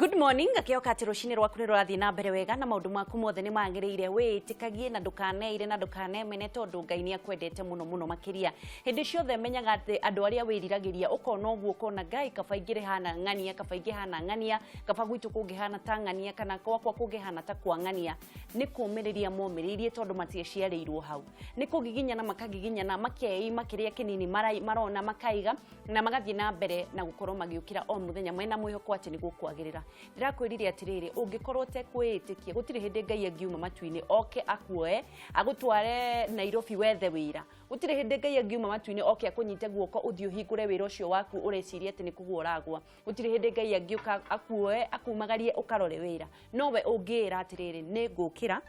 Good morning. Ngakĩhoka atĩ rũcinĩ rwaku nĩ rũrathiĩ na mbere wega na maũndũ maku mothe nĩ magĩrĩire. Wĩĩtĩkagie na ndũkaneire na ndũkanemene, tondũ Ngai nĩ akwendete mũno mũno makĩria. Hĩndĩ ciothe menyaga atĩ andũ arĩa wĩriragĩria, ũkona ũguo, ũkona Ngai, kaba ingĩrĩ hana ng'ania, kaba ingĩhana ng'ania, kaba gwitũ kũngĩhana ta ng'ania, kana gwakwa kũngĩhana ta kwa ng'ania. Nĩ kũmĩrĩria momĩrĩirie, tondũ matiaciarĩirwo hau. Nĩ kũgiginyana makagiginyana, makeima kĩrĩa kĩnini marona, makaiga na magathiĩ na mbere na gũkorwo magĩũkĩra o mũthenya mena mwĩhoko atĩ nĩ gũkwagĩrĩra. Ndĩrakwĩrire atĩrĩrĩ, ũngĩkorwo ũtekwĩĩtĩkia, gũtirĩ hĩndĩ Ngai angiuma matu-inĩ oke akuoe agũtware Nairobi wethe wĩra. Gũtirĩ hĩndĩ Ngai angiuma matu-inĩ oke akũnyite guoko ũthiĩ ũhingũre wĩra ũcio waku ũreciria atĩ nĩ kũgũa ũragũa. Gũtirĩ hĩndĩ Ngai angĩũka akuoe akumagarie ũkarore wĩra. Nowe ũngĩĩra atĩrĩrĩ, nĩ ngũkĩra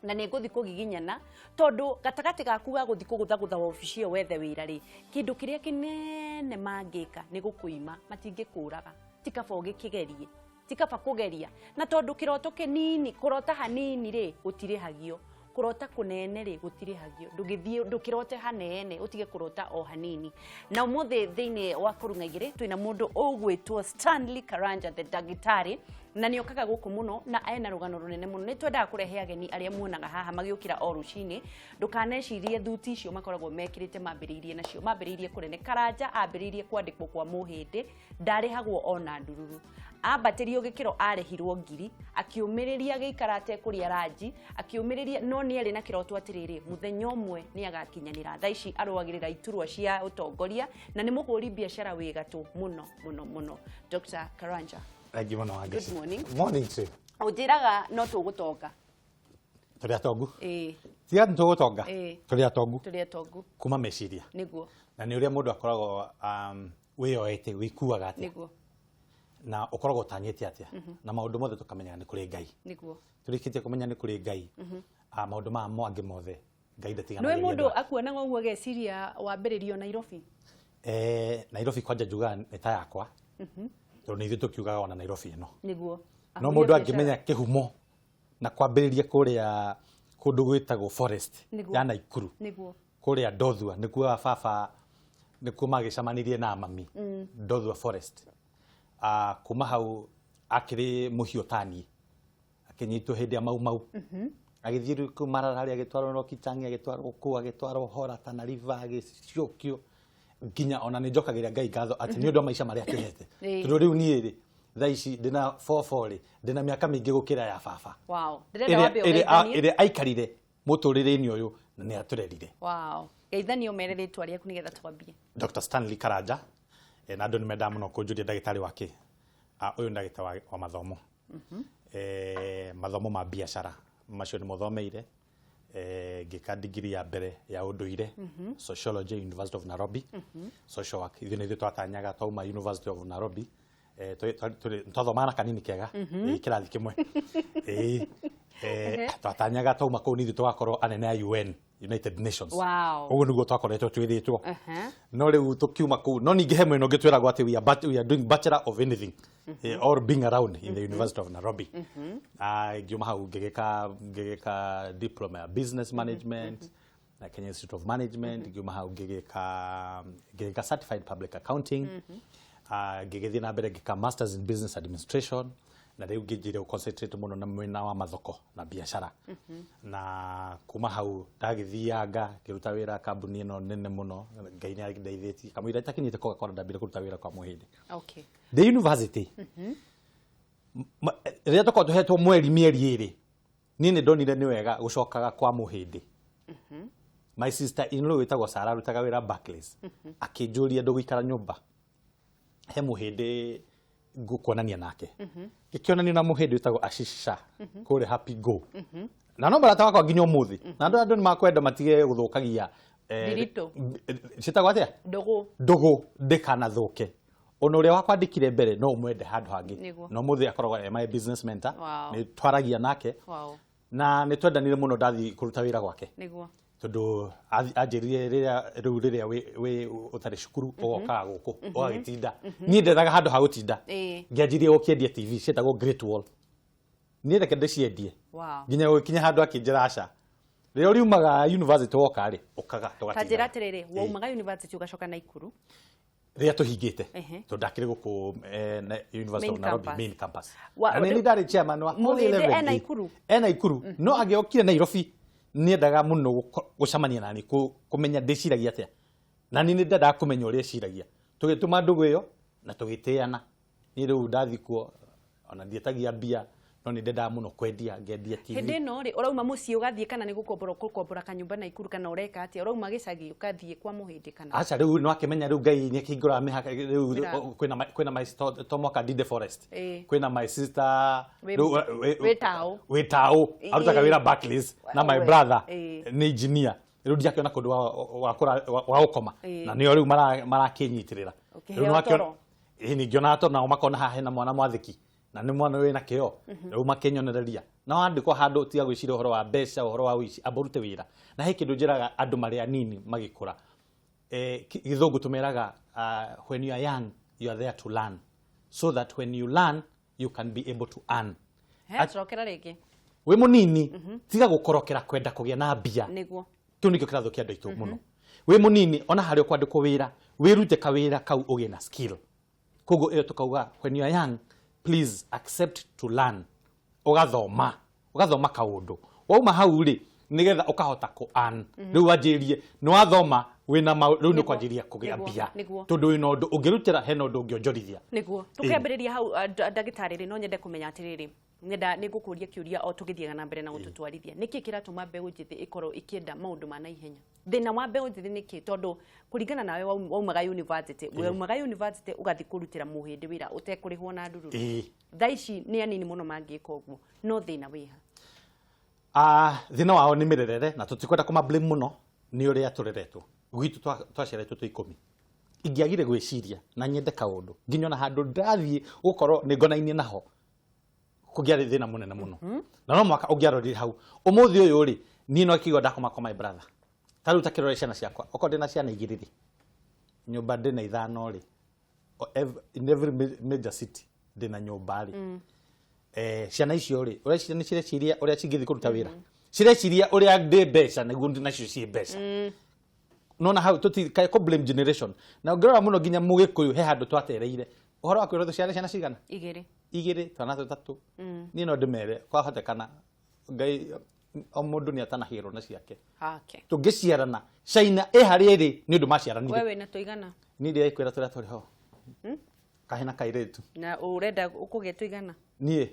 na nĩ ngũthi kũgiginyana, tondũ gatagatĩ gaku ga gũthi kũgũthagũtha wabici ĩyo wethe wĩra rĩ, kĩndũ kĩrĩa kĩnene mangĩka nĩ gũkũima, matingĩkũraga. Ti kaba ũgĩkĩgerie? Ti kaba kũgeria? Na tondũ kĩroto kĩnini, kũrota hanini rĩ, gũtirĩhagio, kũrota kũnene rĩ, gũtirĩhagio. Ndũgĩthiĩ ndũkĩrote hanene, ũtige kũrota o hanini. Na ũmũthĩ thĩinĩ wa Kũrung'a Igĩrĩ twĩna mũndũ ũgwĩtwo Stanley Karanja, the ndagĩtarĩ, na nĩ okaga gũkũ mũno na ena rũgano rũnene mũno. Nĩ twendaga kũrehe ageni arĩa muonaga haha magĩũkĩra o rũcinĩ. Ndũkanecirie thuti icio makoragwo mekĩrĩte mambĩrĩirie nacio, mambĩrĩirie kũnene. Karanja ambĩrĩirie kwandĩkwo kwa Mũhĩndĩ, ndarĩhagwo ona ndururu. Ambatĩrio gĩkĩro arĩhirwo 1000, akĩũmĩrĩria, agĩikara atekũrĩa ranji, akĩũmĩrĩria, no nĩ arĩ na kĩroto atĩrĩrĩ, mũthenya ũmwe nĩ agakinyanĩra. Thaa ici arũagĩrĩra iturwa cia ũtongoria na nĩ mũhũri biacara wĩ gatũ mũno mũno mũno. Dr. Karanja. Thank you mũno, Wangeci. Good morning. Morning to you. Ũnjĩraga no tũgũtonga. Tũrĩ atongu. Ĩĩ. Tiga nĩ tũgũtonga. Ĩĩ. Tũrĩ atongu. Tũrĩ atongu. Kuma meciria. Nĩguo. Na nĩ ũrĩa mũndũ akoragwo wĩyoete, wĩkuaga atĩa. Na ũkoragwo ũtanyĩte atĩa. Na maũndũ mothe tũkamenyaga nĩ kũrĩ Ngai. Tũrĩkĩtie kũmenya nĩ kũrĩ Ngai. Maũndũ maya mangĩ mothe Ngai Nĩwe ndatiganagĩria mũndũ andũ ake. Akuonaga ũguo ageciria wambĩrĩrio Nairobi. Nairobi kwanja njugaga nĩ ta yakwa. Tondũ nĩ ithuĩ tũkiugaga ona Nairobi ĩno. No Ahũri mũndũ biacara. angĩmenya kĩhumo na kwambĩrĩria kũrĩa kũndũ gwĩtagwo forest ya Naikuru. Kũrĩa Ndothua nĩkuo baba, nĩkuo magĩcemanirie na mami, Ndothua forest. Kuma hau akĩrĩ mũhiũ taniĩ, akĩnyitwo hĩndĩ ya Mau Mau, agĩthiĩ rĩu kũu Mararari, agĩtwarwo Lokichangi, agĩtwarwo kũu, agĩtwarwo Hora, Tana River, agĩcokio nginya ona nĩ njokagĩria Ngai ngatho atĩ nĩ ũndũ wa maica marĩa akĩhete, tondũ rĩu niĩ rĩ, thaa ici ndĩna bobo rĩ, ndĩna mĩaka mĩingĩ gũkĩra ya baba. Ndĩrenda ĩrĩa wambe ĩrĩa ũgeithanie. Ĩrĩa aikarire mũtũrĩre-inĩ ũyũ na nĩ atũrerire. Wow. Geithanie, ũmere rĩtwa rĩaku nĩgetha twambie. Dr. Stanley Karanja, na andũ nĩ mendaga mũno kũnjũria ndagĩtarĩ wa kĩ. Ũyũ nĩ ndagĩtarĩ wa mathomo, mathomo ma biacara macio nĩ mũthomeire. Ngĩka digiri ya mbere ya ũndũire, sociology, University of Nairobi, social work. Ithuĩ nĩ ithuĩ twatanyaga twauma University of Nairobi, twathomaga na kanini kega, kĩrathi kĩmwe. Twatanyaga twauma kũu nĩ ithuĩ tũgakorwo anene a UN, United Nations. Ũguo nĩguo twakoretwo twĩrĩtwo. No rĩu tũkiuma kũu, no ningĩ he mwena ũngĩ twĩragwo atĩ we are doing bachelor of anything, or being around in the University of Nairobi. Ngiuma hau ngĩgĩka diploma ya business management na Kenya Institute of Management. Ngiuma hau ngĩgĩka certified public accounting. Ngĩgĩthiĩ na mbere ngĩka masters in business administration, na rĩu ngĩnjire concentrate mũno na mwena wa mathoko na biacara. Na kuma hau ndagĩthianga ngĩruta wĩra kambuni ĩno nene mũno. Ngai nĩ andeithĩtie kamũira itakinyĩte Coca-Cola, ndambire kũruta wĩra kwa Mũhĩndĩ ndĩ university. Rĩrĩa tũkoragwo tũhetwo mweri mĩeri 2, niĩ nĩ ndonire nĩ wega gũcokaga kwa Mũhĩndĩ. My sister in law wĩtagwo Sara, arutaga wĩra Barclays, akĩnjũria, "Ndũgũikara nyũmba, he Mũhĩndĩ ngũkuonania nake." Ngĩkĩonanio na Mũhĩndĩ wĩtagwo Ashish Shah kũrĩa Happy Go, na no mũrata wakwa nginya ũmũthĩ. Na andũ nĩ makwenda matige gũthũkagia Thiritũ. Ciĩtagwo atĩa? Ndũgũ. Ndũgũ ndĩkanathũke. Ona ũrĩa wakwandĩkire mbere no ũmwende handũ hangĩ. Na ũmũthĩ akoragwo e my business mentor. Nĩ twaragia nake na nĩ twendanire mũno ndathiĩ kũruta wĩra gwake, tondũ anjĩrire rĩrĩa rĩu rĩrĩa wĩ ũtarĩ cukuru ũgokaga gũkũ ũgagĩtinda. Niĩ ndethaga handũ ha gũtinda. Ngĩanjirie gũkĩendia TV ciĩtagwo Great Wall. Niĩ reke ndĩciendie. Nginya gũgĩkinya handũ akĩnjĩra, "Aca, rĩrĩa ũriumaga university woka rĩ, ũkaga Ta njĩra tũgatinda." atĩrĩrĩ, waumaga university ũgacoka Naikuru? Rĩrĩa tũhingĩte, tondũ ndakĩrĩ gũkũ University of Main Nairobi, campus. Main campus. Wa- Na nĩ ndarĩ chairman wa Mũhĩndĩ 11. e Naikuru? E Naikuru, no agĩokire Nairobi nĩendaga mũno gũcemania nani, kũmenya ndĩciragia atĩa, na niĩ nĩndendaga kũmenya ũrĩa eciragia. Tũgĩtũma ndũgũ ĩyo na tũgĩtĩana. Niĩ rĩu ndathiĩ kuo ona ndietagia mbia, no nĩ ndendaga mũno kwendia, ngendia TV. Hĩndĩ ĩno rĩ, ũrauma mũciĩ ũgathiĩ kana nĩ gũkombora ũkũkombora kanyũmba Naikuru, kana ũreka atĩa? Ũrauma gĩcagi ũgathiĩ kwa Mũhĩndĩ kana? Aca, rĩu nĩ wakĩmenya rĩu Ngai nĩ akĩhingũraga mĩhaka rĩu. Mĩrango. Kwĩna my to mwaka Dide Forest. Kwĩna my sister Wĩ- rĩu, wĩ taũ. Wĩ taũ, arutaga wĩra Barclays, na my brother nĩ engineer. Rĩu ndiakĩona kũndũ wa gũkoma, na nĩo rĩu marakĩnyitĩrĩra. Ũkĩheo Rĩu nĩwakĩona- toro? Ĩĩ, ningĩonaga toro, nao makona haha hena mwana mwathĩki na nĩ mwana wĩna kĩo. Rĩu makĩnyonereria na wandĩkwo handũ, tiga gwĩciria ũhoro wa mbeca, ũhoro wa ũici, amba ũrute wĩra. Na he kĩndũ njĩraga andũ marĩ anini magĩkũra, gĩthũngũ tũmeraga, when you are young, you are there to learn, so that when you learn, you can be able to earn. He, cokera rĩngĩ. Wĩ mũnini, tiga gũkorokera kwenda kũgĩa na mbia. Kĩu nĩkĩo kĩrathũkia andũ aitũ mũno. Wĩ mũnini, ona harĩa ũkwandĩkwo wĩra, wĩrute kawĩra kau ũgĩe na skill. Koguo ĩyo tũkauga, when you are young, please accept to learn. Ũgathoma, ũgathoma kaũndũ, wauma hau rĩ, nĩgetha ũkahota kũ earn. Rĩu wanjĩrie nĩ wathoma, wĩna rĩu nĩ kwanjĩria kũgĩa mbia, tondũ wĩna ũndũ ũngĩrutĩra, hena ũndũ ũngĩonjorithia. Nĩguo tũkĩambĩrĩria hau, ndagĩtarĩ rĩ, no nyende kũmenya atĩrĩrĩ, ngenda nĩ ngũkũria kĩũria o tũgĩthiaga na mbere na gũtũtwarithia. Nĩkĩ kĩratũma mbeũ njĩthĩ ĩkorwo ĩkĩenda maũndũ ma naihenya? Thĩna wa mbeũ njĩthĩ nĩkĩ? Tondũ kũringana nawe, waumaga university, waumaga university ũgathiĩ kũrutĩra Mũhĩndĩ wĩra ũtekũrĩhwo na ndururu. Thaa ici nĩ anini mũno mangĩka ũguo, no thĩna wĩha? Ah, thĩna wao nĩ mĩrerere, na tũtikwenda kũma blame mũno, nĩ ũrĩa tũreretwo. Gwitũ twaciarĩtwo twĩ 10. Ingĩagire gwĩciria na nyende kaũndũ nginya ona handũ ndathiĩ gũkorwo nĩ ngonainie naho, kũngĩarĩ thĩna mũnene mũno, na no mwaka ũngĩarorire hau. Ũmũthĩ ũyũ rĩ, niĩ no kĩigua ndakoma kwa my brother. Ta rĩu takĩrore ciana ciakwa, okorwo ndĩna ciana 2 rĩ, nyũmba ndĩna 5 rĩ, in every major city ndĩna nyũmba rĩ, ciana icio rĩ, ũrĩa nĩ cireciria ũrĩa cingĩthiĩ kũruta wĩra, cireciria ũrĩa ndĩ mbeca nĩguo nacio ciĩ mbeca. Nona hau tũtikae kũ blame generation. Na ũngĩrora mũno nginya Mũgĩkũyũ, he handũ twatereire ũhoro wa kwĩrwo tũciare ciana cigana? 2. 2, twana 3. Niĩ no ndĩmere, kwahotekana Ngai o mũndũ nĩ atanahĩrwo na ciake. Tũngĩciarana, China ĩ harĩa ĩrĩ nĩ ũndũ maciaranire. We wĩna tũigana? Niĩ ndĩrekwĩra tũrĩa tũrĩ ho, kahĩ na kairĩtu. Na ũrenda ũkũgĩa tũigana? Niĩ,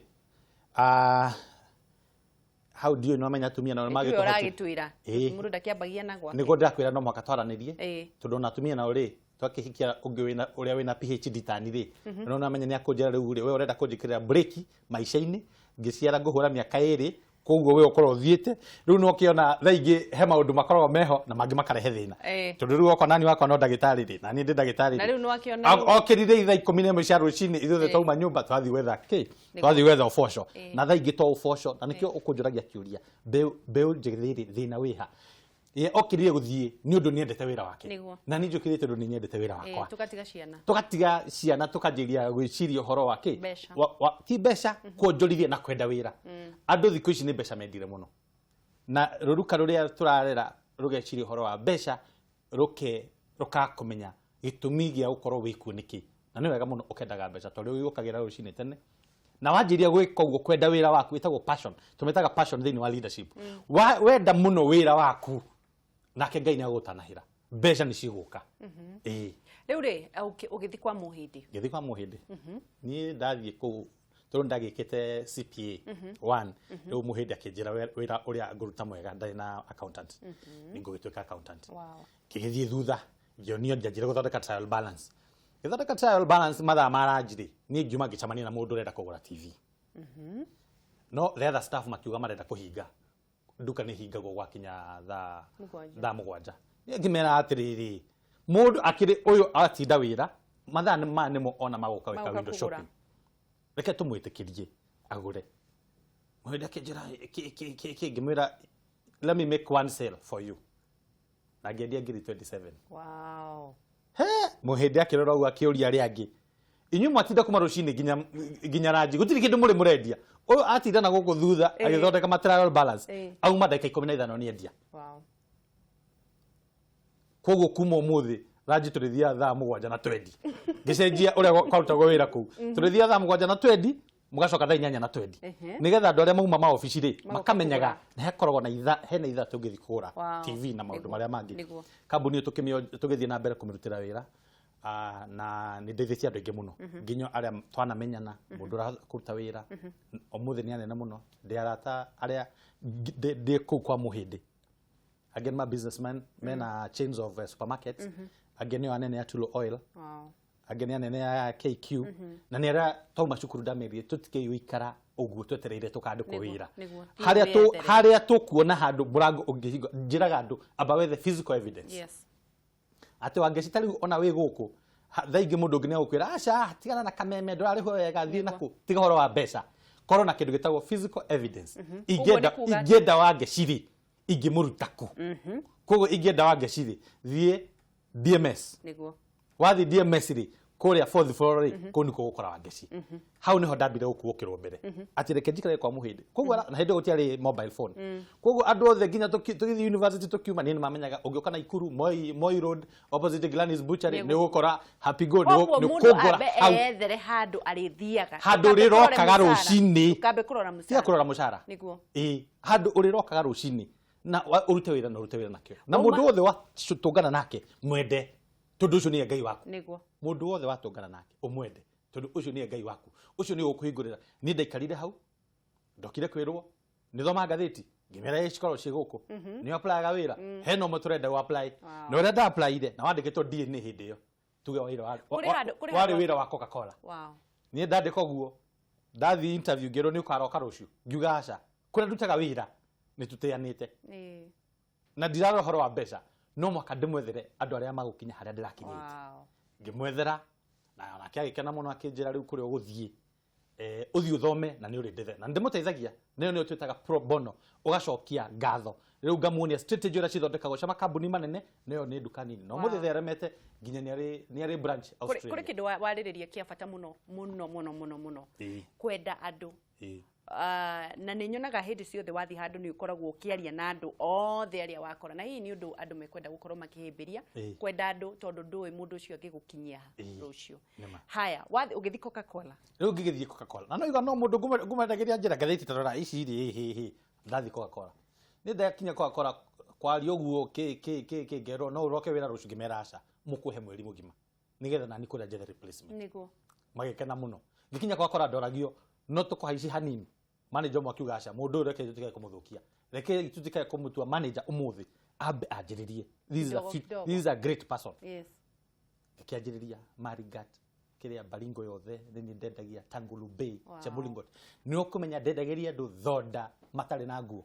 ah, hau ndiũĩ, no amenya atumia nao Tiwe magĩtũhoti. ũragĩtwĩra. Ĩĩ. Mũndũ ndakĩambagia na gwake. Nĩguo ndĩrakwĩra, no mũhaka twaranĩrie, tondũ ona atumia nao rĩ, twakĩhikia ũngĩ wĩna ũrĩa wĩna PhD tani rĩ, no namenya nĩ akũnjĩra, rĩu rĩ, we ũrenda kũnjĩkĩrĩra breki maica-inĩ, ngĩciara ngũhũra mĩaka 2, koguo we ũkorwo ũthiĩte rĩu. No ũkĩona thaa ingĩ he maũndũ makoragwo meho na mangĩ makarehe thĩna, tondũ rĩu okorwo nani wakwa no ndagĩtarĩ rĩ, na niĩ ndĩ ndagĩtarĩ Na rĩ. rĩu nĩwakĩona Okĩrire thaa 11 cia rũcinĩ, ithuothe twauma nyũmba twathiĩ gwetha kĩ? Twathiĩ gwetha ũboco. Na thaa ingĩ to ũboco, na nĩkĩo ũkũnjũragia kĩũria, mbeũ njĩthĩ rĩ, thĩna wĩha? Ye okĩrire gũthiĩ nĩ ũndũ nĩendete wĩra wake. Na niĩ njũkĩrĩte tondũ nĩ nyendete wĩra wakwa. Tũgatiga ciana. Tũgatiga ciana, tũkanjĩria gwĩciria ũhoro wa kĩ? Mbeca. Ti mbeca, kuonjorithia na kwenda wĩra. Andũ thikũ ici nĩ mbeca mendire mũno, na rũruka rũrĩa tũrarera rũgeciria ũhoro wa mbeca, rũke rũkakũmenya gĩtũmi gĩa gũkorwo wĩkuo nĩkĩ. Na nĩ wega mũno ũkendaga mbeca, tondũ rĩu ũkagĩra rũcinĩ tene na wanjĩria gwĩka ũguo, kwenda wĩra waku ĩtagwo passion, tũmĩtaga passion thĩinĩ wa leadership. Wenda mũno wĩra waku, nake Ngai nĩ agũtanahĩra, mbeca nĩ cigũka, ĩĩ. Rĩu rĩ, ũgĩthiĩ kwa Mũhĩndĩ? Ngĩthiĩ kwa Mũhĩndĩ, niĩ ndathiĩ kũu tondũ ndagĩkĩte CPA one. Rĩu Mũhĩndĩ akĩnjĩra wĩra ũrĩa ngũruta mwega, ndarĩ na accountant, nĩ ngũgĩtuĩka accountant. Ngĩgĩthiĩ thutha, ngĩonio, ngĩanjĩra gũthondeka trial balance. Ngĩthondeka trial balance mathaa ma lunch rĩ, niĩ ngiuma ngĩcemania na mũndũ ũrenda kũgũra TV, no the other staff makiuga marenda kũhinga nduka, nĩ hingagwo gwakinya thaa 7. Thaa 7. Niĩ ngĩmera atĩrĩrĩ, mũndũ akĩrĩ ũyũ atinda wĩra mathaa nĩ maya nĩmo ona magũka gwĩka Magũka window kũgũra. shopping, reke tũmwĩtĩkĩrie agũre. Mũhĩndĩ akĩnjĩra kĩ, ngĩmwĩra, "Let me make one sale for you," na ngĩendia ngiri 27. He Mũhĩndĩ akĩrora ũguo, akĩũria arĩa angĩ, "Inyuĩ mwatinda kuma rũcinĩ nginya ranji, gũtirĩ kĩndũ mũrĩ mũrendia? Ũyũ atinda na gũkũ thutha agĩthondeka ma trial balance, auma ndagĩka 15 nĩ endia." Koguo kuma ũmũthĩ Ranji tũrĩthiaga thaa 7 na twendi. Ngĩcenjia ũrĩa kwarutagwo wĩra kũu, tũrĩthiaga thaa 7 na twendi, mũgacoka thaa 8 na twendi, nĩgetha andũ arĩa mauma maobici rĩ, Magoka makamenyaga kũgũra. nĩ hakoragwo na ithaa, hena ithaa tũngĩthiĩ kũgũra TV na maũndũ marĩa mangĩ. Kambuni ĩyo tũgĩthiĩ na mbere kũmĩrutĩra wĩra. Na nĩ ndeithĩtie andũ aingĩ mũno, nginya arĩa twanamenyana. Mũndũ ũrakũruta wĩra ũmũthĩ nĩ anene mũno. Ndĩ arata arĩa ndĩ kũu kwa Mũhĩndĩ, angĩ nĩ ma businessman mena chains of supermarkets, angĩ nĩo anene a Tullow Oil, angĩ nĩ anene a KQ, na nĩ arĩa twauma cukuru ndamerire tũtikĩĩ gũikara ũguo twetereire tũkandĩkwo wĩra. Harĩa tu Wĩyethere. Harĩa tũkuona handũ mũrango ũngĩhingwo, njĩraga andũ amba wethe physical evidence atĩ Wangeci, ta rĩu ona wĩ gũkũ thaa ingĩ mũndũ ũngĩ nĩ agũkwĩra, "Aca, tigana na kameme, ndũrarĩhwo wega, thiĩ naku." Tiga ũhoro wa mbeca, korwo na kĩndũ gĩtagwo physical evidence. Ingĩenda Ũguo nĩ kuuga atĩ- ingĩenda Wangeci rĩ, ingĩmũruta kũ? Koguo ingĩenda Wangeci rĩ, thiĩ DMS. Wathiĩ DMS rĩ, kũrĩa fourth floor rĩ, kũu nĩkuo gũkora Wangeci. Hau nĩho ndambire gũkuũkĩrwo mbere atĩ reke njikare kwa Mũhĩndĩ. Koguo na hĩndĩ ĩyo gũtiarĩ mobile phone, koguo andũ othe nginya tũgĩthiĩ university tũkiuma, niĩ nĩmamenyaga ũngĩũka Naikuru, Moi Road, opposite Gladys Butchery, nĩ ũgũkora Happy Go. Koguo Nĩ mũndũ kũngora ambe hau. ethere handũ arĩthiaga. Handũ Ndũkambe kũrora ũrĩrokaga mũcara. rũcinĩ. Ndũkambe kũrora Tiga mũcara. kũrora mũcara. Ĩĩ, handũ ũrĩrokaga rũcinĩ na ũrute wĩra na ũrute wĩra nakĩo na mũndũ wothe watũngana nake mwende, tondũ ũcio nĩye Ngai waku. Mũndũ wothe watũngana nake ũmwende, tondũ ũcio nĩye Ngai waku, ũcio nĩwe ũkũhingũrĩra. Niĩ ndaikarire hau, ndokire kwĩrwo nĩ thoma ngathĩti, ngĩmera ĩ cikorwo ciĩ gũkũ nĩ applyaga wĩra, hena ũmwe tũrenda ũ apply. Na ũrĩa nda-applyire na wandĩkĩtwo DNA hĩndĩ ĩyo, tuge wĩra Kũrĩ handũ- kũrĩ warĩ handũ- wĩra wa Coca-Cola. Niĩ ndandĩka ũguo, ndathiĩ interview, ngĩrwo nĩ ũkaroka rũciũ. Ngiuga aca, kũrĩa ndutaga wĩra nĩ tũteanĩte na ndirarora ũhoro wa mbeca, no mwaka ndĩmwethere andũ arĩa magũkinya harĩa ndĩrakinyĩte. Ngĩmwethera na onake agĩkena mũno, akĩnjĩra rĩu kũrĩa ũgũthiĩ, ũthiĩ ũthome na nĩ ũrĩ ndethe na ndĩmũteithagia. Nĩyo nĩyo twĩtaga pro bono, ũgacokia ngatho. Rĩu ngamuonia strategy ũrĩa cithondekagwo cia makambuni manene, nĩyo nĩ nduka nini na ũmũthĩ theremete nginya nĩ arĩ branch Kũrĩ Australia. kĩndũ warĩrĩria kĩa bata mũno mũno mũno mũno mũno, kwenda andũ. Na nĩ nyonaga hĩndĩ ciothe wathiĩ handũ nĩ ũkoragwo ũkĩaria na andũ othe arĩa wakora, na hihi nĩ ũndũ andũ mekwenda gũkorwo makĩhĩmbĩria, kwenda andũ, tondũ ndũĩ mũndũ ũcio angĩgũkinyia ha rũciũ. Nĩma. Haya, wathiĩ ũgĩthiĩ Coca-Cola. Rĩu ngĩgĩthiĩ Coca-Cola na no iga no mũndũ ngũmendagĩria njĩra ngathĩti tarora ici rĩ hĩ hĩ. Ndathiĩ Coca-Cola, nĩ ndakinya Coca-Cola kwaria ũguo kĩ kĩ kĩ kĩ, ngerwo no ũroke wĩra rũciũ. Ngĩmera aca, mũkũhe mweri mũgima nĩgetha nani kũrĩa njethe replacement. Magĩkena mũno. Ngĩkinya Coca-Cola, ndoragio no tũkũhaici hanini. Manager ũmwe akiuga, "Aca, mũndũ ũyũ reke tũtikae kũmũthũkia, reke tũtikae kũmũtua manager ũmũthĩ, ambe anjĩrĩrie. This is a, Kidogo, kidogo. This is a great person." Ngĩkĩanjĩrĩria Marigat, kĩrĩa Baringo yothe nĩ niĩ ndendagia, Tangulu Bay, Chemulingot. Nĩ ũkũmenya ndendagĩria andũ thonda matarĩ na nguo,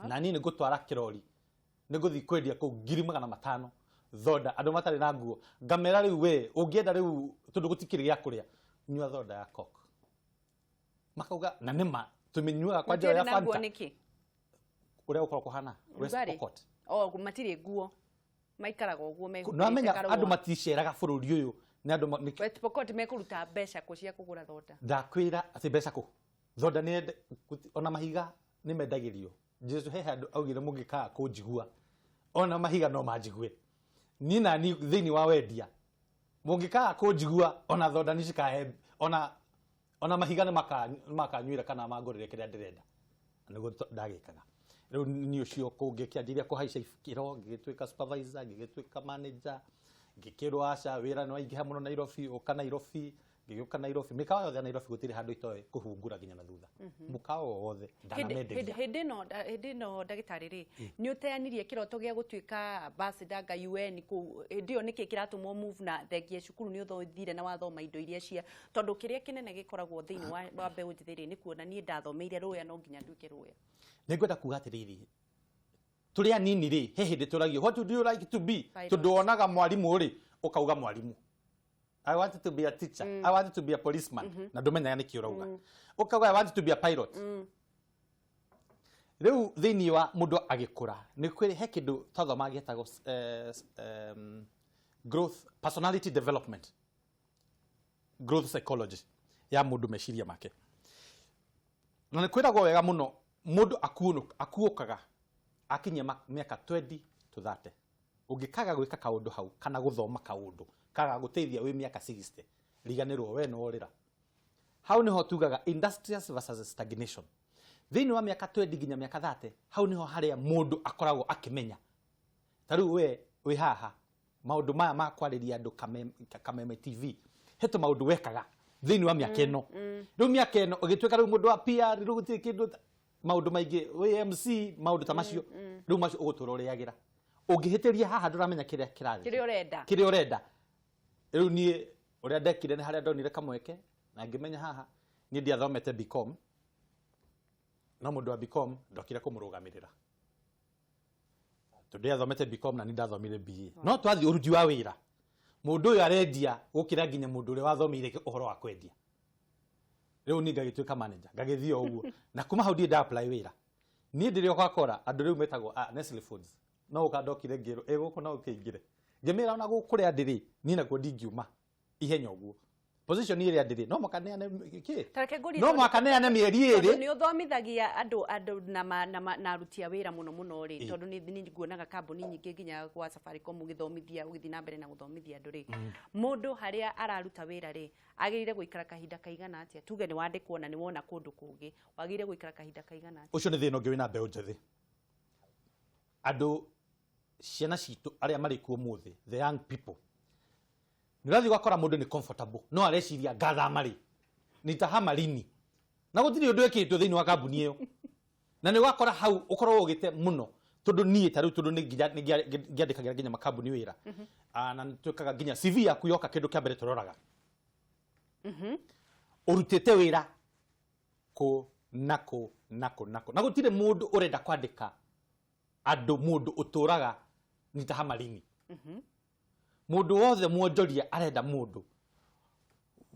na niĩ nĩ ngũtwara kĩrori, nĩ ngũthiĩ kwendia kũu 500,000 thonda, andũ matarĩ na nguo. Ngamera rĩu we ũngĩenda rĩu, tondũ gũtikĩrĩ gĩa kũrĩa, nyua thonda ya Coke. Makauga na nĩma tũmĩnyuaga kwa njĩra Matirĩ ya na nguo Fanta. nĩkĩ? Ũrĩa gũkorwo kũhana West Rugarĩ? Pokot. Oh, matirĩ nguo, maikaraga ũguo mehumbĩte Nĩwamenya karũa. Andũ maticeraga bũrũri ũyũ nĩ andũ West Pokot mekũruta mbeca kũ cia kũgũra thonda? Ndakwĩra atĩ mbeca kũ thonda nĩ ona mahiga nĩ mendagĩrio. Jesu he handũ augire mũngĩkaga kũnjigua ona mahiga no manjigue. Niĩ nani thĩinĩ wa wendia, mũngĩkaga kũnjigua ona thonda nĩ cikahe, ona mahiga nĩ makanyuĩra kana mangũrĩre kĩrĩa ndĩrenda. Na nĩguo ndagĩkaga. Rĩu niĩ ũcio kũu ngĩkĩanjĩrĩria kũhaica ikĩro, ngĩgĩtuĩka supervisor, ngĩgĩtuĩka manager. Ngĩkĩrwo aca, wĩra nĩ waingĩha mũno Nairobi, ũka Nairobi. Ngĩgĩũka Nairobi, mĩkawa yothe ya Nairobi gũtirĩ handũ itoĩ kũhungura nginya na thutha, mũkawa o wothe ndanamenderia. Hĩndĩ ĩno ndagĩtarĩ rĩ, nĩ ũteanirie kĩroto gĩa gũtuĩka ambassador nga UN kũu? Hĩndĩ ĩyo nĩkĩ kĩratũma move na thengia cukuru nĩ ũthire na wathoma indo iria cia, tondũ kĩrĩa kĩnene gĩkoragwo thĩinĩ wa mbeũ njĩthĩ rĩ, nĩ kuona niĩ ndathomeire rũya, no nginya nduĩke rũya? Nĩ ngwenda kuga atĩrĩrĩ, tũrĩ anini rĩ, he hĩndĩ tũragio, "What would you like to be?" Pilot. Tondũ wonaga mwarimũ rĩ, ũkauga mwarimũ, "I want to be a teacher," "I want to be a policeman," na ndũmenyaga nĩkĩ ũrauga. Ũkauga, "I want to be a pilot." Rĩu thĩinĩ wa mũndũ agĩkũra nĩ kwĩ he kĩndũ twathomaga gĩtagwo growth, personality development, growth psychology ya mũndũ, meciria make. Na nĩ kwĩragwo wega mũno mũndũ akuũkaga akinyia mĩaka 20 to 30. Ũngĩkaga gwĩka kaũndũ hau kana gũthoma kaũndũ kaga gũteithia wĩ mĩaka 60, riganĩrwo we no ũrĩra. Hau niho tugaga industrious versus stagnation. Thĩinĩ wa mĩaka 20 nginya mĩaka 30, hau niho harĩa mũndũ akoragwo akĩmenya. Ta rĩu we wĩ haha, maũndũ maya ma kwarĩria andũ Kameme TV, he tũmaũndũ wekaga thĩinĩ wa mĩaka ĩno. Rĩu mĩaka ĩno ũgĩtuĩka rĩu mũndũ wa PR, rĩu gũtirĩ kĩndũ maũndũ maingĩ, wĩ MC, maũndũ ta macio. Rĩu macio ũgũtũra ũrĩagĩra. Ũngĩhĩtĩria haha ndũramenya kĩrĩa kĩrathiĩ. Kĩrĩa ũrenda. Kĩrĩa ũrenda. Rĩu niĩ ũrĩa ndekire nĩ harĩa ndonire kamweke na ngĩmenya haha niĩ ndiathomete BCom, no mũndũ wa BCom ndokire kũmũrũgamĩrĩra tondũ ndiathomete BCom na niĩ ndathomire BA. No twathiĩ ũruti wa wĩra, mũndũ ũyũ arendia gũkĩra nginya mũndũ ũrĩa wathomeire ũhoro wa kwendia. Rĩu niĩ ngagĩtuĩka manager, ngagĩthiĩ o ũguo, na kuma hau ndirĩ nda apply wĩra. Niĩ ndĩrĩ o Coca-Cola, andũ rĩu metagwo Nestle Foods, no ũka ndokire ngĩrwo ĩ gũkũ no ũkĩingĩre, ngĩmĩra ona gũkũ kũrĩa ndĩrĩ niĩ nakuo ndingiuma ihenya ũguo, position ĩrĩa ndĩrĩ no mũhaka neane kĩ, Ta reke ngũrie no tondũ- mũhaka neane mĩeri tondũ ĩrĩ. nĩ ũthomithagia andũ na aruti a wĩra mũno mũno rĩ, tondũ nĩ nguonaga kambuni nyingĩ nginya gwa Safaricom ũgĩthomithia, ũgĩthiĩ na mbere na gũthomithia andũ rĩ, mũndũ harĩa araruta wĩra rĩ, agĩrĩire gũikara kahinda kaigana atĩa? Tuge nĩ wandĩkwo na nĩ wona kũndũ kũngĩ, wagĩrĩire gũikara kahinda kaigana atĩa? Ũcio nĩ thĩna ũngĩ wĩna mbeũ njĩthĩ, andũ ciana citũ arĩa marĩ kuo ũmũthĩ, the young people. Nĩ ũrathiĩ ũgakora mũndũ nĩ comfortable, no areciria ngathama rĩ, nitahama lini, na gũtirĩ ũndũ ĩkĩtwo thĩinĩ wa kambuni ĩyo. Na nĩ ũgakora hau ũkorwo ũgĩte mũno, tondũ niĩ ta rĩu, tondũ nĩ nginya nĩ ngĩandĩkagĩra nginya makambuni wĩra. Na nĩ twĩkaga nginya CV yaku yoka, kĩndũ kĩa mbere tũroraga ũrutĩte wĩra kũ na kũ na kũ na kũ, na gũtirĩ mũndũ ũrenda kwandĩka andũ mũndũ ũtũraga nitahama lini. Mũndũ wothe mwonjoria arenda mũndũ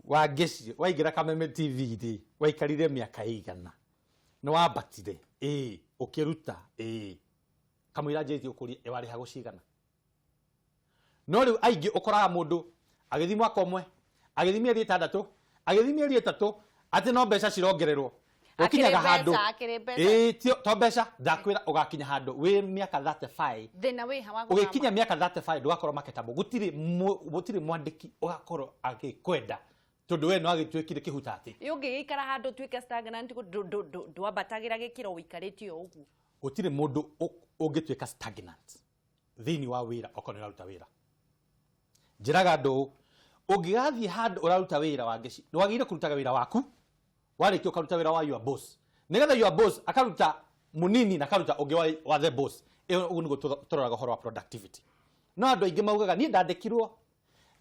wangeci waingĩra Kameme TV rĩ, waikarire mĩaka ĩigana, nĩ wambatire ĩĩ, ũkĩruta ĩĩ, kamũira njĩtie ũkũria ĩ warĩhagwo cigana. No rĩu aingĩ ũkoraga mũndũ agĩthiĩ mwaka ũmwe, agĩthiĩ mĩeri 6, agĩthiĩ mĩeri 3, atĩ no mbeca cirongererwo. Ũkinyaga Akĩrĩ handũ mbeca, akĩrĩ mbeca. Ĩĩ, to mbeca ndakwĩra, ũgakinya handũ wĩ mĩaka 35, Thĩna wĩ ha wa ũgĩkinya gũthama? Mĩaka 35 ndũgakorwo marketable. Gũtirĩ mwandĩki ũgakorwo agĩkwenda, tondũ we no agĩtuĩkire kĩhutatĩ. Ĩ ũngĩgĩikara handũ ũtuĩke stagnant, ndwambatagĩra gĩkĩro, ũikarĩte o ũguo? Gũtirĩ mũndũ ũngĩtuĩka stagnant thĩinĩ wa wĩra okorwo nĩ ũraruta wĩra. Njĩraga andũ ũũ, ũngĩgathiĩ handũ ũraruta wĩra wa ngeci, nĩ wagĩrĩire kũrutaga wĩra waku, warĩkia ũkaruta wĩra wa your boss, nĩgetha your boss akaruta mũnini na akaruta ũngĩ wa the boss. Ĩyo ũguo nĩguo tũroraga ũhoro wa productivity. No andũ aingĩ maugaga niĩ ndandĩkirwo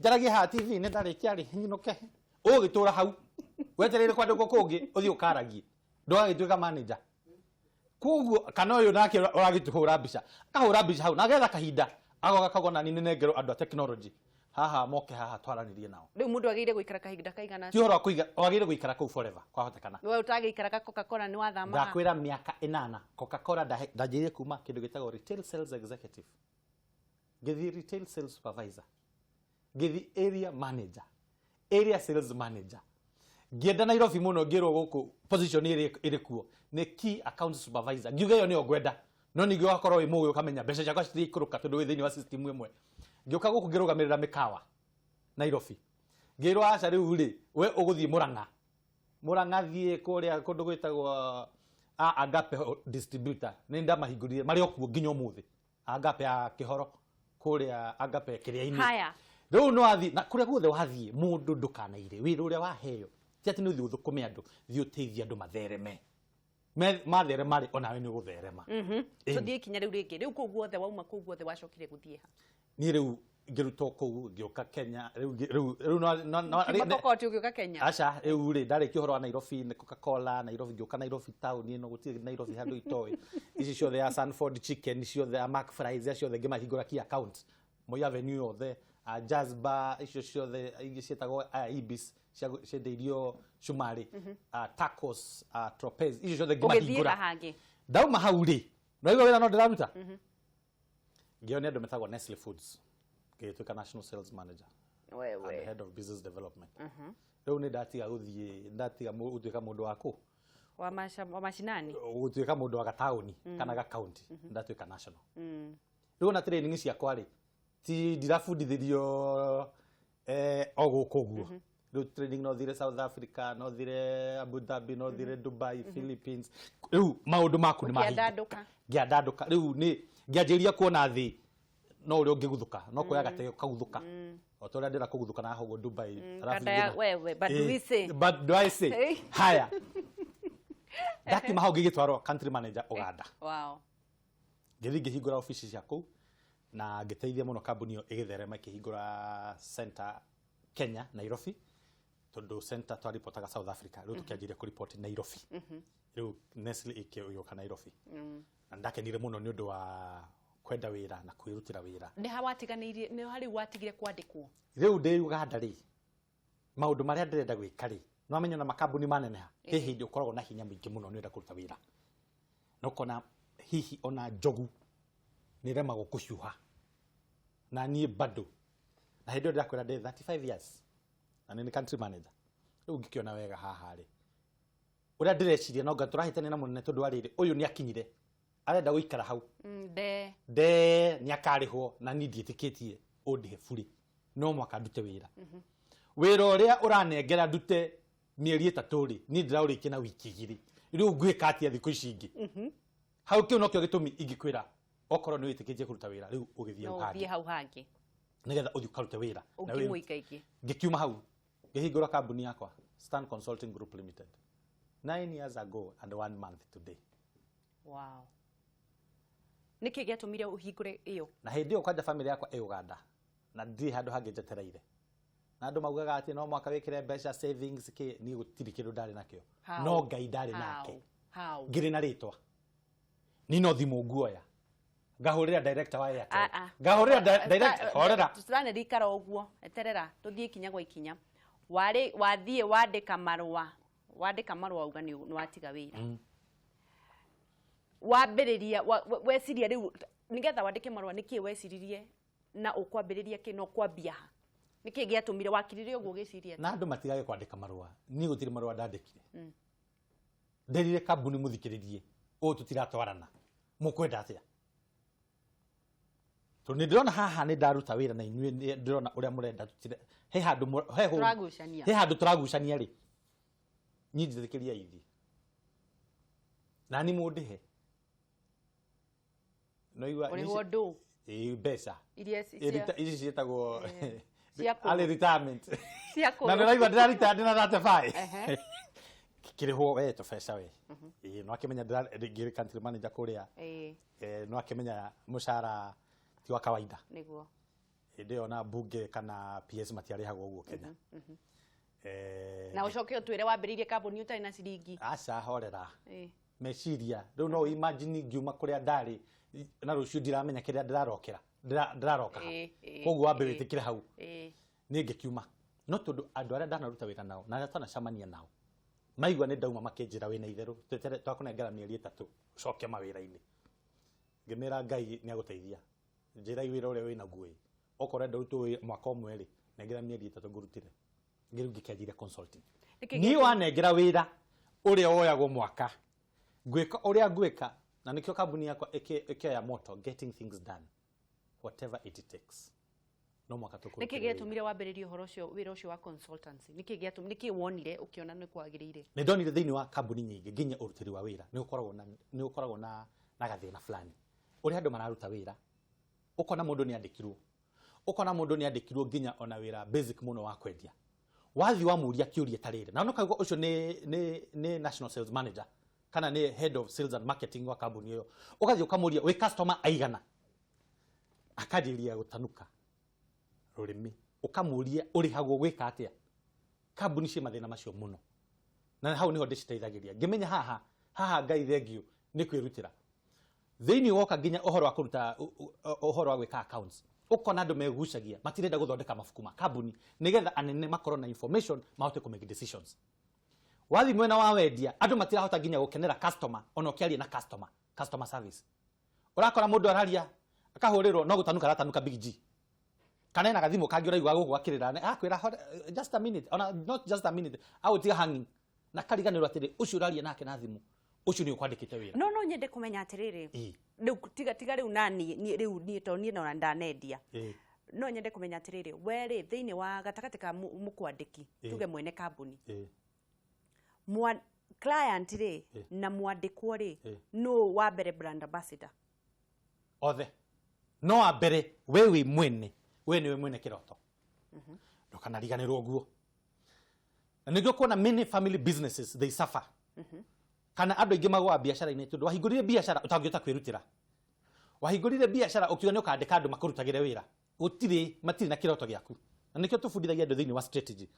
njaragie haha TV, nĩ ndarĩkia rĩ nyinũke. Ũgũgĩtũra hau wetereire kwandĩkwo kũngĩ ũthiĩ ũkaragie, ndũgagĩtuĩka manager. Koguo kana ũyũ nake ũragĩtũhũra mbica, akahũra mbica hau na agetha kahinda agoka akauga nani nĩ nengerwo andũ a technology haha moke haha twaranĩrie nao. Rĩu mũndũ agĩrĩire gũikara kahinda kaigana Ti ũhoro wa kũiga, wagĩrĩire gũikara kũu forever kwahotekana. We ũtagĩikaraga Coca-Cola nĩ wathamaga? Ndakwĩra mĩaka 8 Coca-Cola, ndanjĩrĩirie kuma kĩndũ gĩtagwo retail sales executive, ngĩthiĩ retail sales supervisor, ngĩthiĩ area manager, area sales manager. Ngĩenda Nairobi mũno, ngĩrwo gũkũ position ĩrĩa ĩrĩ kuo nĩ key account supervisor. Ngiuga ĩyo nĩyo ngwenda, no ningĩ ũgakorwo wĩ mũgĩ ũkamenya mbeca ciakwa citiikũrũka tondũ wĩ thĩinĩ wa system ĩmwe. Ngĩũka gũkũ ngĩrũgamĩrĩra mĩkawa Nairobi, ngĩrwo aca, rĩu rĩ we ũgũthiĩ Mũrang'a. Mũrang'a thiĩ kũrĩa kũndũ gwĩtagwo Agape distributor, nĩ ndamahingũrire, marĩ o kuo nginya ũmũthĩ, Agape ya Kĩhoro kũrĩa Agape kĩrĩa-inĩ. Haya. Rĩu nĩ wathiĩ na kũrĩa guothe wathiĩ, mũndũ ndũkanaire wĩra ũrĩa waheo ti atĩ nĩ ũthiĩ ũthũkũme andũ, thiĩ ũteithie andũ mathereme. Matherema rĩ, onawe nĩ ũgũtherema. Ĩni. Tũthiĩ ikinya rĩu rĩngĩ. Rĩu kũu guothe wauma, kũu guothe wacokire gũthiĩ ha? Niĩ rĩu ngĩrutwo kũu ngĩũka Kenya. Rĩu rĩu rĩu no Kuma Pokot ũgĩũka Kenya? Aca, rĩu rĩ ndarĩkia ũhoro wa Nairobi nĩ Coca-Cola Nairobi, ngĩũka Nairobi town ĩno, gũtirĩ Nairobi handũ itoĩ, ici ciothe ya Sanford Chicken ciothe, ya Mac Fries ya ciothe, ngĩmahingũra key account Moi Avenue yothe, a Jazz Bar icio ciothe ingĩ ciĩtagwo aya Ibis ciendeirio cumarĩ, tacos, Tropez, icio ciothe Ũgĩthiĩ ngĩmahingũra. ha hangĩ? Ndauma hau rĩ, naigua wĩra no ndĩraruta, ngĩona andũ metagwo Nestle Foods, ngĩgĩtuĩka national sales manager and Wewe. head of business development. Rĩu nĩ ndatiga gũthiĩ, ndatiga gũtuĩka mũndũ wa kũ Wa mashinani. Gũtuĩka mũndũ wa gataũni kana ga county, ndatuĩka national. Rĩu ona training ciakwa rĩ Ti ndirabundithĩrio o gũkũ ũguo. Rĩu training no thire South Africa, no thire Abu Dhabi, no thire Dubai, Philippines. Rĩu maũndũ maku nĩ mahinga. Ũkĩandandũka. Ngĩandandũka. Rĩu nĩ ngĩanjĩrĩria kuona thĩ no ũrĩa ũngĩguthũka, no kuoya gatege ũkaguthũka. O ta ũrĩa ndĩra kũguthũka na ũguo Dubai. Alafu Kanda ya ngĩna- wewe, but do we say? But do I say? Eh. Haya. Ndakiuma hau ngĩgĩtwarwo country manager Uganda. Wow. Ngĩthiĩ ngĩhingũra obici cia kũu na ngĩteithia mũno kambuni ĩyo ĩgĩtherema, ĩkĩhingũra center Kenya, Nairobi, tondũ center twaripotaga South Africa, rĩu tũkĩanjĩrĩria kũripoti Nairobi. Rĩu Nestle ĩgĩũka Nairobi na ndakenire mũno nĩ ũndũ wa kwenda wĩra na kwĩrutĩra wĩra. Nĩ ha watiganĩirie, nĩ ha rĩu watigire kwandĩkwo? Rĩu ndĩ Uganda rĩ, maũndũ marĩa ndĩrenda gwĩka rĩ, no amenye na makambuni maneneha, he hĩndĩ ũkoragwo na hinya mũingĩ mũno nĩ ũrenda kũruta wĩra, na ũkona hihi ona njogu nĩ ĩremagwo kũhiũha, na niĩ bado, na hĩndĩ ĩyo ndĩrakwĩra ndĩ 35 years na nĩ country manager. Rĩu ngĩkĩona wega haha rĩ, ũrĩa ndĩreciria no nga tũrahĩtania na mũnene, tondũ wa rĩrĩ, ũyũ nĩ akinyire arenda gũikara hau. Nde Nde nĩ akarĩhwo, na niĩ ndiĩtĩkĩtie ũndĩhe burĩ, no mwaka ndute wĩra. Wĩra ũrĩa ũranengera ndute mĩeri 3 rĩ, niĩ ndĩraũrĩkia na wiki 2. Rĩu ngwĩka atĩa thikũ ici ingĩ hau? Kĩu nokĩo gĩtũmi ingĩkwĩra, okorwo nĩ wĩtĩkĩtie kũruta wĩra, rĩu ũgĩthiĩ no hau ũthiĩ hangĩ hau hangĩ nĩgetha ũthiĩ ũkarute wĩra Na wĩrute. Ũngĩmũingaingĩ. Ngĩkiuma hau ngĩhingũra kambuni yakwa, Stan Consulting Group Limited, 9 years ago and one month today. Wow, nĩkĩ gĩatũmire ũhingũre ĩyo? Na hĩndĩ ĩyo kwanja family yakwa ĩ Uganda na ndirĩ handũ hangĩ njetereire, na andũ maugaga atĩ no mwaka wĩkĩre mbeca savings kĩ, niĩ gũtirĩ kĩndũ ndarĩ nakĩo. How? No Ngai ndarĩ nake. How? Ngĩrĩ na rĩtwa, ni no thimũ nguoya ngahũrĩra director wa Airtel. Ah, ah. Ngahũrĩra director, horera. Tũtiranĩria, ikara ũguo, eterera tũthiĩ ikinya gwa ikinya. Warĩ wathiĩ wandĩka marũa, wandĩka marũa uga nĩ watiga wĩra, wambĩrĩria weciria rĩu nĩgetha wandĩke marũa, nĩkĩ weciririe na ũkwambĩrĩria kĩ na ũkwambia ha? Nĩkĩ gĩatũmire wakirire ũguo ũgĩciria? Na andũ matigage kwandĩka marũa, niĩ gũtirĩ marũa ndandĩkire. Nderire kambuni, mũthikĩrĩrie, ũũ tũtiratwarana, mũkwenda atĩa? Tondũ nĩ ndĩrona haha nĩ ndaruta wĩra na inyuĩ nĩ ndĩrona ũrĩa mũrenda he handũ he Tũragucania. He handũ tũragucania rĩ, niĩ njĩtĩkĩria ithi na ni mũndĩhe no igua. Ũrĩhwo ndũ? Ĩĩ, mbeca iria ici ciĩtagwo Cia kũrũ. early retirement. Cia Na kũrũ. ndĩraigua ndĩraritaya ndĩna 35. Kĩrĩhwo we tũbeca we. Ĩĩ, no akĩmenya ngĩrĩ country manager kũrĩa. No akĩmenya mũcara ti wa kawaida. Hĩndĩ ĩyo na mbunge kana PS matiarĩhagwo ũguo Kenya. Na ũcoke ũtwĩre wambĩrĩirie kambuni ũtarĩ na ciringi. Aca, horera. Meciria rĩu no imagine ngiuma kũrĩa ndarĩ na rũciũ ndiramenya kĩrĩa ndĩrarokera, ndĩraroka ha. Koguo wambe wĩtĩkĩre hau. Niĩ ngĩkiuma, no tondũ andũ arĩa ndanaruta wĩra nao na arĩa twanacemania nao maigua nĩ ndauma, makĩnjĩra, "Wĩna itherũ, twetere, twakũnengera mĩeri 3 ũcoke mawĩra-inĩ." Ngĩmĩra, "Ngai nĩ agũteithia, njĩrai wĩra ũrĩa wĩnaguo ĩ, okorwo enda ũrutwo mwaka ũmwe rĩ, nengera mĩeri 3 ngũrutĩre." Ngĩrĩu ngĩkĩanjĩria consulting. Nĩkĩ Niĩ wanengera wĩra ũrĩa woyagwo mwaka, ngwĩka ũrĩa ngwĩka, na nĩkĩo kambuni yakwa ĩkĩoya motto, "Getting things done whatever it takes." No mwaka Nĩkĩ tũkũrutĩra wĩra. gĩatũmire wambĩrĩrie ũhoro ũcio, wĩra ũcio wa consultancy? Nĩkĩ gĩatũmire, nĩkĩ wonire ũkĩona nĩ kwagĩrĩire? Nĩ ndonire thĩinĩ wa kambuni nyingĩ nginya ũrutĩri wa wĩra nĩ ũkoragwo na gathĩna fulani ũrĩa andũ mararuta wĩra. Ũkona mũndũ nĩ andĩkirwo, ũkona mũndũ nĩ andĩkirwo nginya ona wĩra basic mũno wa kwendia, wathiĩ wamũria kĩũria ta rĩrĩ, na ũkaigua ũcio nĩ national sales manager kana nĩ head of sales and marketing wa kambuni ĩyo, ũgathiĩ ũkamũria, "Wĩ customer aigana?" Akanjĩrĩria gũtanuka rũrĩmĩ. Ũkamũria, "Ũrĩhagwo gwĩka atĩa?" Kambuni ciĩ mathĩna macio mũno, na hau niho ndĩciteithagĩria. Ngĩmenya haha haha, Ngai thengiũ nĩ kwĩrutĩra thĩinĩ woka nginya ũhoro wa kũruta ũhoro wa gwĩka accounts. Ũkona andũ megucagia, matirenda gũthondeka mabuku ma kambuni nĩgetha anene makorwo na information mahote kũ make decisions. Wathi mwena wa wendia, andũ matirahota nginya gũkenera customer, ona ũkĩaria na customer, customer service, ũrakora mũndũ araria akahũrĩrwo no gũtanuka aratanuka big G, kana ena gathimũ kangĩ ũraigua gũkũ gakĩrĩra, akwĩra, "Just a minute," ona not just a minute, agũtiga hanging na kariganĩrwo atĩrĩ, ũcio ũraria nake na thimũ, ũcio nĩ ũkwandĩkĩte wĩra. No nyende kũmenya atĩrĩrĩ, rĩu tiga tiga rĩu nani niĩ rĩu niĩ to niĩ no ndanendia. No nyende kũmenya atĩrĩrĩ, we rĩ, thĩinĩ wa gatagatĩ ka mũkwandĩki, tuge mwene kambuni, client rĩ, na mwandĩkwo rĩ, no wa mbere brand ambassador? Othe. No wa mbere we wĩ mwene, we nĩwe mwene kĩroto. Ndũkanariganĩrwo ũguo. Na nĩkĩo kuona many family businesses, they suffer, kana andũ aingĩ magũaga biacara-inĩ tondũ wahingũrire biacara ũtangĩhota kwĩrutĩra. Wahingũrire biacara ũkiuga nĩ ũkandĩka andũ makũrutagĩre wĩra, gũtirĩ, matirĩ na kĩroto gĩaku. Na nĩkĩo tũbundithagia andũ thĩinĩ wa strategy,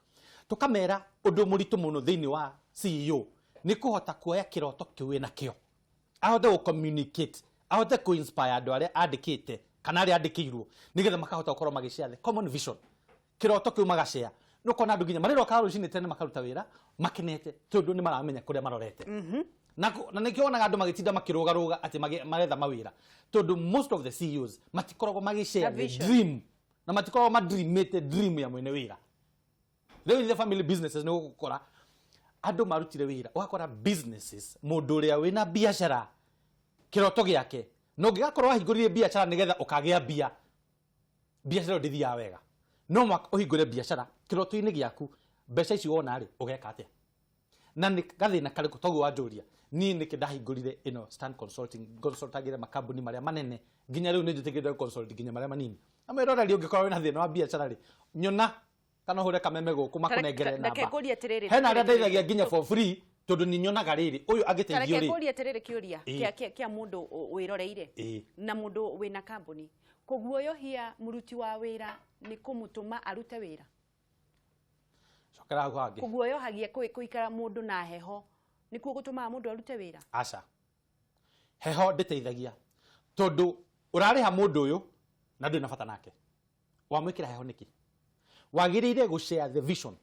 tũkamera ũndũ mũritũ mũno thĩinĩ wa CEO nĩ kũhota kuoya kĩroto kĩu wĩna kĩo, ahote gũ communicate, ahote kũ inspire andũ arĩa andĩkĩte kana arĩa andĩkĩirwo, nĩgetha makahota gũkorwo magĩshare the common vision, kĩroto kĩu magashare. Nĩ ũkona andũ nginya marĩroka rũcinĩ tene makaruta wĩra makenete tondũ nĩ maramenya kũrĩa marorete. Na nĩkĩo wonaga andũ magĩtinda makĩrũgarũga atĩ maretha mawĩra, tondũ most of the CEOs matikoragwo magĩshare Na the vision. dream, na matikoragwo madreamĩte dream ya mwene wĩra. Rĩu in the family businesses nĩ gũkora andũ marutire wĩra, ũgakora businesses, mũndũ ũrĩa wĩna biacara kĩroto gĩake no ũngĩgakorwo wahingũrire biacara nĩgetha ũkagĩa mbia, biacara ĩyo ndĩthiaga wega. No mwaka ũhingũre biacara kĩroto-inĩ gĩaku, mbeca ici wona rĩ, ũgeka atĩa na nĩ gathĩna karĩkũ? Toguo wanjũria niĩ nĩkĩ ndahingũrire ĩno Stan Consulting, consultagĩre makambuni marĩa manene, nginya rĩu nĩ njĩtĩkĩrĩte consult nginya marĩa manini. Na mwĩroreri, ũngĩkorwo wĩna thĩna wa biacara rĩ, nyona kana ũhũre kameme gũkũ makũnengere Reke namba. ngũrie atĩrĩrĩ, Hena arĩa ndeithagia nginya for free, tondũ nĩ nyonaga rĩrĩ, ũyũ angĩteithio Reke rĩ. ngũrie atĩrĩrĩ, kĩũria kĩa mũndũ wĩroreire na mũndũ wĩna kambuni: kũguoyohia mũruti wa wĩra nĩ kũmũtũma arute wĩra? Cokera hau hangĩ. Kũguoyohagia, kũikara mũndũ na heho nĩkuo gũtũmaga mũndũ arute wĩra? Aca, heho ndĩteithagia, tondũ ũrarĩha mũndũ ũyũ na ndũrĩ na bata nake. Wamwĩkĩra heho nĩkĩ? Wagĩrĩire gũ share the vision,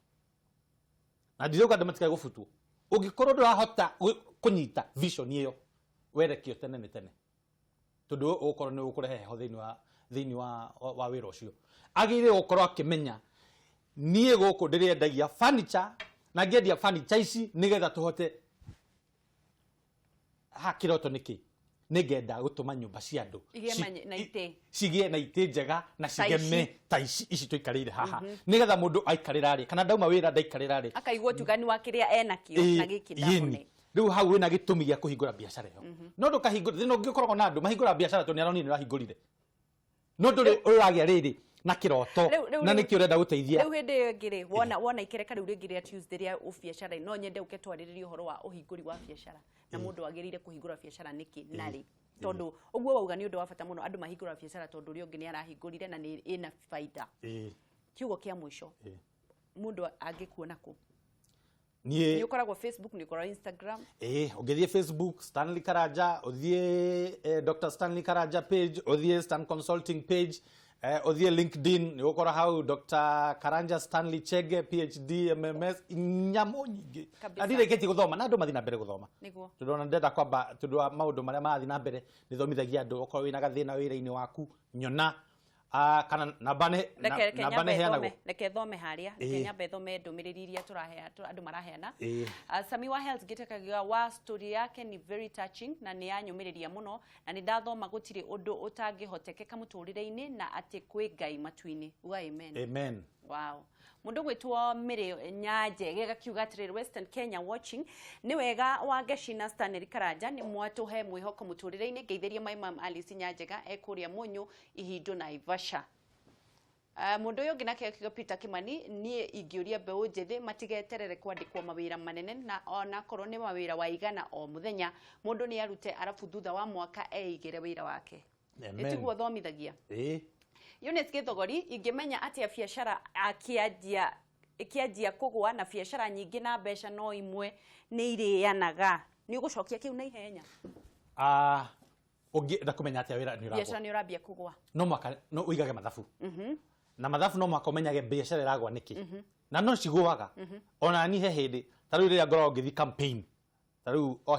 na ndirauga andũ matikae gũbutwo. Ũngĩkorwo ndũrahota kũnyita vision ĩyo, werekio tene nĩ tene, tondũ ũgũkorwo nĩ ũkũrehe heho thĩinĩ wa wĩra ũcio. Agĩrĩire gũkorwo akĩmenya, niĩ gũkũ ndĩrĩendagia furniture, na ngĩendia furniture ici nĩgetha tũhote ha kĩroto nĩkĩ, nĩngenda gũtũma nyũmba cia andũ Igĩe na itĩ. Cigĩe na itĩ njega na Ta ici. cigeme ta ici, ici tũikarĩire haha, nĩgetha mũndũ aikarĩra rĩ, kana ndauma wĩra ndaikarĩra rĩ, akaigua ũtugani wa kĩrĩa enakĩo na gĩkĩ ndahone. Rĩu hau wĩna gĩtũmi gĩa kũhingũra biacara ĩyo. No ndũkahingũre, thĩna ũngĩ ũkoragwo na andũ mahingũra biacara tondũ nĩ aronire nĩ ũrahingũrire, no ndũrĩ ũragĩa rĩrĩ na kĩroto na nĩkĩ ũrenda gũteithia. Rĩu hĩndĩ ĩyo ĩngĩ rĩ, wona ikereka rĩu rĩngĩ rĩa Tuesday rĩa ũbiacara, no nyende ũke twarĩrĩrie ũhoro wa ũhingũri wa biacara na mũndũ agĩrĩire kũhingũra biacara nĩkĩ na rĩ, tondũ ũguo wauga nĩ ũndũ wa bata mũno. Andũ mahingũra biacara tondũ ũrĩa ũngĩ nĩ arahingũrire na nĩ ĩna baida. Kiugo kĩa mũico, mũndũ angĩkuona kũ? Niĩ Nĩ ũkoragwo Facebook, nĩ ũkoragwo Instagram? Ĩĩ, ũngĩthiĩ Facebook Stanley Karanja, ũthiĩ Dr Stanley Karanja page, ũthiĩ Stan Consulting page, ũthiĩ LinkedIn, nĩ ũgũkora hau Dr Karanja Stanley Chege, PhD, MMS, nyamũ nyingĩ. Kabisa. Na ndirĩkĩtie gũthoma, na andũ mathiĩ na mbere gũthoma, tondũ ona ndĩrenda kwamba, tondũ wa maũndũ marĩa marathiĩ na mbere, nĩthomithagia andũ. Okorwo wĩna gathĩna wĩra-inĩ waku, nyona. Ah, kana namba nĩ Reke namba nĩ nyambe heanagwo. thome, reke thome harĩa, reke nyambe thome ndũmĩrĩri iria tũrahea, andũ maraheana. Sami wa Health Gate wa story yake ni very touching na nĩ yanyũmĩrĩria mũno, na nĩ ndathoma gũtirĩ ũndũ ũtangĩhotekeka mũtũrĩre-inĩ na atĩ kwĩ Ngai matu-inĩ. Uga amen. Amen. Wow. Mundu gwitwo Mary Nyaje gĩgakiuga atĩrĩrĩ, Western Kenya watching, nĩ wega wa Ngeci na Stanley Karanja, nĩ mwatũhe mwĩhoko mũtũrĩre-inĩ. Ngeithĩria my mom Alice Nyanjega ekũrĩa Mũnyũ Ihindo Naivasha. Mũndũ ũyũ ũngĩ nake akiuga, Peter Kimani, niĩ ingĩũria mbeũ njĩthĩ matigeterere kwandĩkwo mawĩra manene, na onakorwo nĩ mawĩra wa 100 o mũthenya, mũndũ nĩ arute, arabu thutha wa mwaka eigĩre wĩra wake. Amen. Ĩtiguo thomithagia? Ĩĩ. Eunice Gĩthogori, ingĩmenya atĩa biacara akĩanjia ĩkĩanjia kũgũa, na biacara nyingĩ na mbeca no imwe nĩ irĩanaga? Nĩ ũgũcokia kĩu na ihenya. Ah, ũngĩenda kũmenya atĩa wĩra nĩ ũragwa? Biacara nĩ ũrambia kũgũa. No mwaka no ũigage mathabu, na mathabu no mwaka ũmenyage biacara ĩragwa nĩkĩ, na no cigũaga. Ona ni he hĩndĩ ta rĩu rĩrĩa ngoragwo ngĩthiĩ campaign, ta rĩu o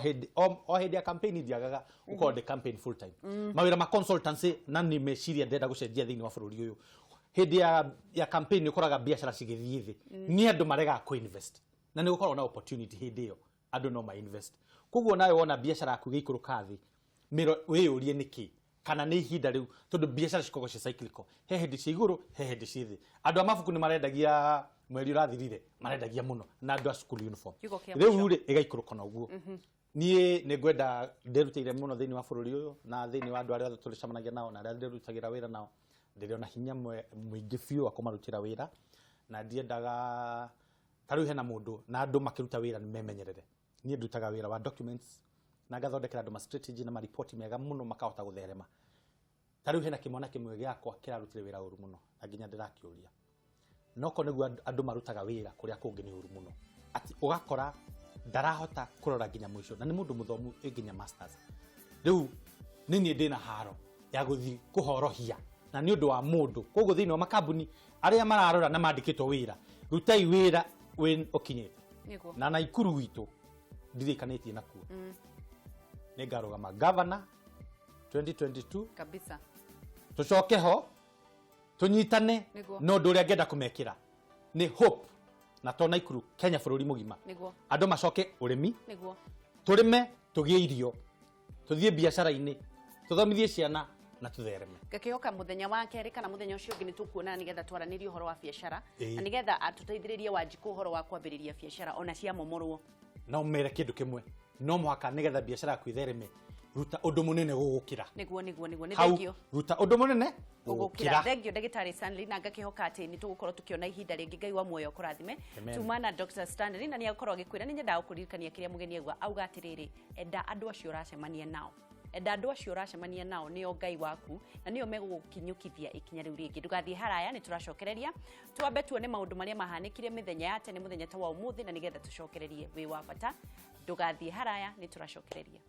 hĩndĩ ya campaign ndiagaga gũkorwo ndĩ campaign full time, mawĩra ma consultancy, na nĩ meciria ndĩrenda gũcenjia thĩinĩ wa bũrũri ũyũ. Hĩndĩ ya campaign nĩ ũkoraga biacara cigĩthiĩ thĩ, nĩ andũ maregaga kũ-invest, na nĩ gũkoragwo na opportunity hĩndĩ ĩyo andũ no ma invest. Koguo nawe wona biacara yaku ĩgĩikũrũka thĩ, mĩro wĩyũrie nĩkĩ. Kana nĩ ihinda rĩu, tondũ biacara cikoragwo ci cyclical, he hĩndĩ cia igũrũ, he hĩndĩ cia thĩ. Andũ a mabuku nĩ marendagia, mweri ũrathirire marendagia mũno, na andũ a school uniform. Kiugo kĩa rĩu mũico. Rĩ ĩgaikũrũka na ũguo. Niĩ nĩ ngwenda ndĩrutĩire mũno thĩinĩ wa bũrũri ũyũ na thĩinĩ wa andũ arĩa othe tũrĩcemanagia nao na arĩa ndĩrutagĩra wĩra nao. Ndĩrĩ ona hinya mũingĩ biũ wa kũmarutĩra wĩra, na ndiendaga ta rĩu hena mũndũ na andũ makĩruta wĩra nĩ memenyerere. Niĩ ndutaga wĩra wa documents na ngathondekera andũ ma strategy na maripoti mega mũno makahota gũtherema. Ta rĩu hena kĩmwana kĩmwe gĩakwa kĩrarutire wĩra ũru mũno na nginya ndĩrakĩũria noko nĩguo andũ marutaga wĩra kũrĩa kũngĩ nĩ ũru mũno, atĩ ũgakora ndarahota kũrora nginya mũico, na nĩ mũndũ mũthomu ĩ nginya masters. Rĩu nĩ niĩ ndĩna haro ya gũthiĩ kũhorohia na nĩ ũndũ wa mũndũ. Koguo thĩinĩ wa makambuni arĩa mararora na mandĩkĩtwo wĩra, rutai wĩra wĩ ũkinyĩte. Na Naikuru gwitũ ndirĩkanĩtie nakuo, nĩ ngarũgama governor 2022. Tũcoke ho tũnyitane. No ũndũ ũrĩa ngenda kũmekĩra nĩ hope, na to Naikuru, Kenya bũrũri mũgima, andũ macoke ũrĩmi, tũrĩme tũgĩe irio, tũthiĩ biacara-inĩ, tũthomithie ciana na tũthereme. Ngakĩhoka mũthenya wa kerĩ kana mũthenya ũcio ũngĩ nĩ tũkuonana nĩgetha twaranĩrie ũhoro wa biacara, na nĩgetha atũteithĩrĩrie Wanjikũ ũhoro wa kwambĩrĩria biacara ona ciamomorwo. No mere kĩndũ kĩmwe, no mũhaka nĩgetha biacara yaku ĩthereme, ruta ũndũ mũnene gũgũkĩra. Nĩguo nĩ Hau. Thengio. Ruta ũndũ mũnene gũgũkĩra. gũgũkĩra. Thengio, ndagĩtarĩ Stanley, na ngakĩhoka atĩ nĩ tũgũkorwo tũkĩona ihinda rĩngĩ. Ngai wa muoyo kũrathime. Amen. Tuma na Dr. Stanley, na nĩ agũkorwo agĩkwĩra nĩ nyendaga gũkũririkania kĩrĩa mũgeni auga atĩrĩrĩ, enda andũ acio ũracemania nao, enda andũ acio ũracemania nao, nĩo Ngai waku na nĩo megũgũkinyũkithia ikinya rĩu rĩngĩ. Ndũgathiĩ haraya, nĩ tũracokereria. Twambe tuone maũndũ marĩa mahanĩkire mĩthenya ya tene, mũthenya ta wa ũmũthĩ, na nĩgetha tũcokererie wĩ wa bata. Ndũgathiĩ haraya, nĩ tũracokereria.